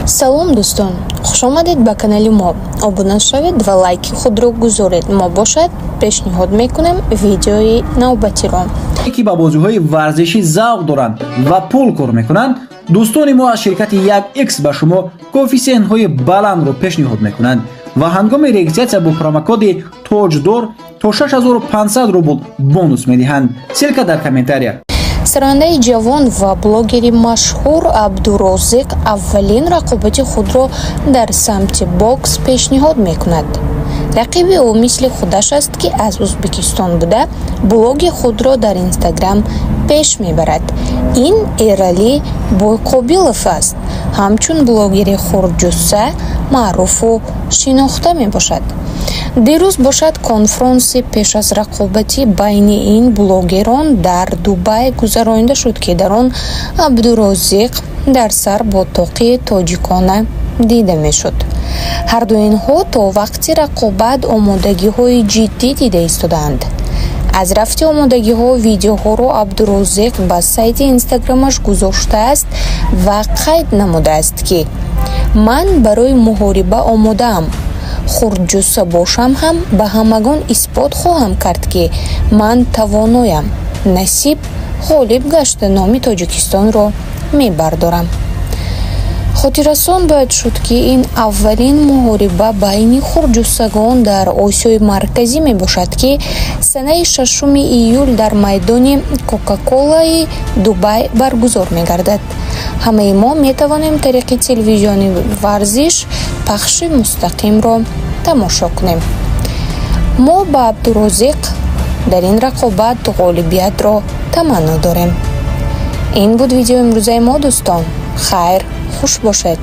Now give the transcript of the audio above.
Салом, дӯстон, хушомадед ба канали мо. Обуна шавед ва лайки худро гузоред. Мо бошад, пешниҳод мекунем видеои навбатиро. Ки ба бозиҳои варзишӣ завқ доранд ва пул кор мекунанд, дӯстони мо аз ширкати 1x ба шумо коэффисиентҳои баландро пешниҳод мекунанд ва ҳангоми регистратсия бо промокоди ТОҶДОР то 6500 рубл бонус медиҳанд. Ссылка дар комментария. Сарояндаи ҷавон ва блогери машҳур Абдурозиқ аввалин рақобати худро дар самти бокс пешниҳод мекунад. Рақиби ӯ мисли худаш аст, ки аз Ӯзбекистон буда, блоги худро дар Инстаграм пеш мебарад. Ин Эралӣ Бойқобилов аст. Ҳамчун блогери хурдҷусса маъруфу шинохта мебошад. Дирӯз бошад, конфронси пеш аз рақобатӣ байни ин блогерон дар Дубай гузаронида шуд, ки дар он Абдурозиқ дар сар бо тоқии тоҷикона дида мешуд. Ҳарду инҳо то вақти рақобат омодагиҳои ҷиддӣ дида истодаанд. Аз рафти омодагиҳо видеоҳоро Абдурозиқ ба сайти Инстаграмаш гузоштааст ва қайд намудааст, ки ман барои муҳориба омодаам, хурдҷусса бошам ҳам, ба ҳамагон исбот хоҳам кард, ки ман тавоноям. Насиб, ғолиб гашта, номи Тоҷикистонро мебардорам. Хотиррасон бояд шуд, ки ин аввалин муҳориба байни хурдҷуссагон дар Осиёи Марказӣ мебошад, ки санаи 6 июл дар майдони Кока-Колаи Дубай баргузор мегардад. Ҳамаи мо метавонем тариқи телевизиони Варзиш пахши мустақимро тамошо кунем. Мо ба Абдурозиқ дар ин рақобат ғолибиятро таманно дорем. Ин буд видеои имрӯзаи мо, дӯстон. Хайр, хуш бошед.